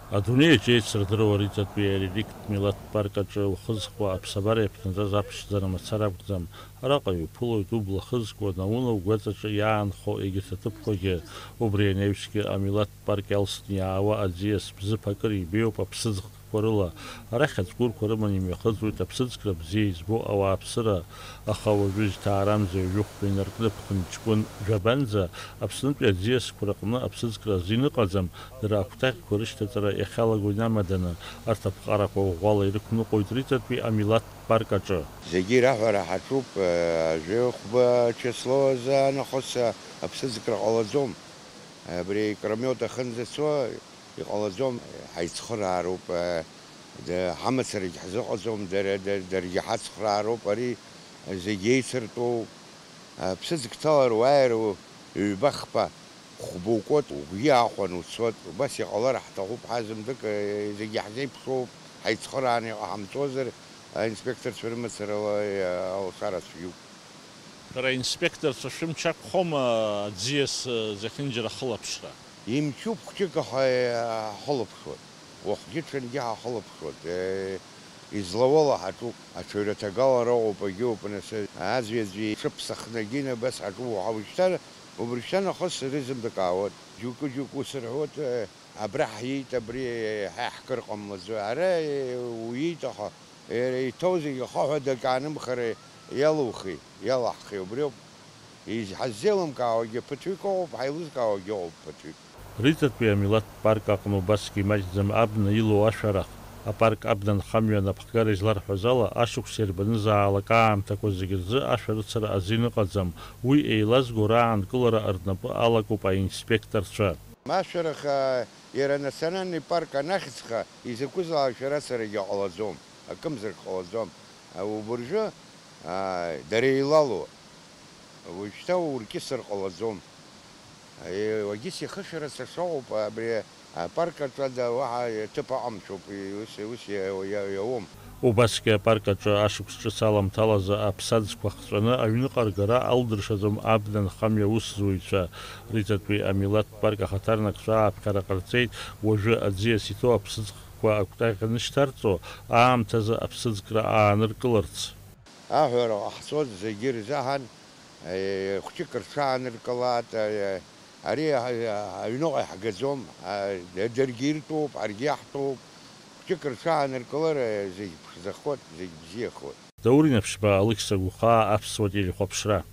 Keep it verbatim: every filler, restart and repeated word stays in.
Адунеи аҿы еицырдыруа Риҵатәи ареликттә милаҭтә парк аҿы ухы зхуа аԥсабара иаԥнаҵаз аԥшӡара мацара акәӡам. Араҟа иуԥылоит убла хызкуа, наунагӡа угәаҵаҿы иаанхо егьырҭ аҭыԥқәагьы. Убри анаҩсгьы амилаҭтә парк иалсны иаауа аӡиас Бзыԥ акыр ибеиоуп аԥсыӡ хкқәа рыла. Арахь ацгәырқәа рыманы имҩахыҵуеит аԥсыӡкра бзиа избо ауааԥсыра, аха уажәы жьҭаарамза ҩажәи хәба инаркны ԥхынҷкәын жәабанӡа Аԥснытәи аӡиасқәа рҟны аԥсыӡкра азин ыҟаӡам, дара акәтаӷьқәа рышьҭаҵара иахьалаго инамаданы, арҭ аԥҟарақәа ӷәӷәала ирықәныҟәоит Риҵатәи амилаҭтә парк аҿы. Зегьы ираҳәара ҳаҿуп, жәаҩа хәба число азы анахыс аԥсыӡкра ҟалаӡом. Абри Крамиот ахьынӡацо иҟалаӡом, ҳаицхыраароуп, ҳамацарагь ҳзыҟаҵом, дара, дара, даргьы ҳацхраароуп, ари зегь еицыртәоу. Ԥсыӡк ҭалар уааир ҩба-хԥа, хәба укуеит, угәгьы аахәаны уцоит, убас иҟалар ҳҭахуп, ҳазымдык, зегь иаҳзеиԥшроуп, ҳаицхырааны иҟаҳамҵозар, аинспекторцәа рымацарала алшара цәгьоуп. Шәара аинспекторцәа шәымч ақәхома аӡиас зехьынџьара ахылаԥшра? Имчуп хәҷык, аха ҳахылаԥшуеит. Уахгьы-ҽынгьы ҳахылаԥшуеит. Излауала ҳаҿуп. Аҽаҩраҭагалара ыҟоуп, агьоуп, нас, аӡәи-аӡәи ҿыԥсахнагьы абас ҳаҿуп. Уажәшьҭа, убыршьҭа нахыс рызынтәык аауеит. Џьоукы-џьоукы ус рҳәоит, абра ҳиит, абри ҳаиҳкыр ҟамлаӡои? Ара уиит, аха иара иҭоу зегьы ахаҳә адак аанымхара иалухи, иалаҳхи, убриоуп. Из-, ҳаззеилымкаауагьы ԥыҭҩык ыҟоуп, ҳаилызкаауагьы ыҟоуп ԥыҭҩык. Риҵатәи амилаҭтә парк аҟны убасгьы имаҷӡам абна илоу ашәарах. Апарк абнанхамҩа анапхгара изларҳәаз ала, ашықәс иарбанызаалак аамҭақәа зегьы рзы ашәарыцара азин ыҟаӡам, уи еилазго раанкылара рнапы алакуп аинспекторцәа. Ашәарах, а, иара анациональный парк анахьӡха, изакәызаалак шәарацарагьы ҟалаӡом, акымзарак ҟалаӡом. А, убыржәы, а, дара еилалоуп. Уажәшьҭа уркьысыр ҟалаӡом. Е, уагьыс ихышәара сашоуп, абри апарк аҿы ада уаҳа ҭыԥ аҟамҵоуп, ус, ус иа-, иа-, иауам. Убасгьы апарк аҿы ашықәс ҿыц аламҭалазы аԥсаӡқәа хҵәаны аҩныҟа ргара алдыршаӡом абнанхамҩа аусзуҩцәа. Риҵатәи амилаҭтә парк ахаҭарнакцәа ааԥхьара ҟарҵеит, уажәы аӡиас иҭоу аԥсыӡкқәа акәтаӷь анышьҭарҵо аамҭазы аԥсыӡкра ааныркыларц. Аҳәара ҟаҳҵоит зегьы рзаҳан, е, хәҷык рҽааныркылааит, е, ари, а, а, аҩныҟа иаҳгаӡом, а, даргьы иртәуп, ҳаргьы иаҳтәуп, хәҷык рҽааныркылар, е, зегь ԥшӡахоит, зегь бзиахоит. Даур Инаԥшьба, Алықьса Гәхаа, Аԥсуа телехәаԥшра.